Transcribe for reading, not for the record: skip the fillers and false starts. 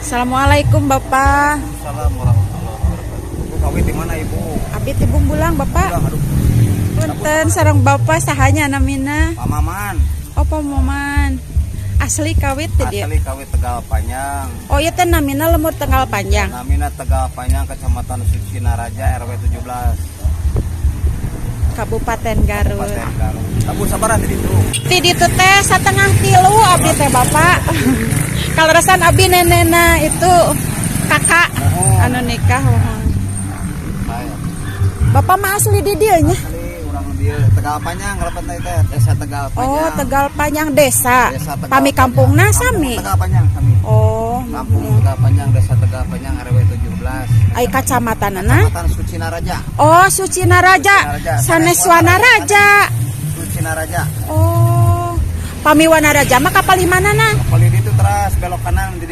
Assalamualaikum, Bapak. Assalamualaikum warahmatullahi wabarakatuh. Ibu kawit di mana, Ibu? Abi ti Bungbulang, Bapak. Udah, aduh. Punten, sareng Bapak saha nya namina? Pak Maman. Oh, Pak Maman. Asli kawit teh dia. Asli kawit Tegal Panjang. Oh, ieu teh namina lembur Tegal Panjang. Namina Tegal Panjang, Kecamatan Sucinaraja, RW 17. Kabupaten Garut. Kabupaten Garut. Tabuh sabaraha tadi itu? Ti ditu teh 2.30 abdi teh, Bapak. Kaleresan abdi nenena itu kakak Oh. anu nikah. Oh. Saya. Bapak mah asli di dieu nya? Asli urang dieu, Tegal Panjang kalebet teh, Desa Tegal Panjang. Oh, Tegal Panjang desa. Desa Tegal Pami Panjang. kampungna Kampung sami. Tegal Panjang sami. Oh, Kampung Tegal Panjang, Desa Tegal Panjang, RW 17. Ai kacamatanana? Kecamatan Sucinaraja. Oh, Sucinaraja. Sucinaraja. Sanes Wanaraja. Sucinaraja. Oh. Pami Wanaraja mah kapalih manana? Kapalih itu teras belok kanan di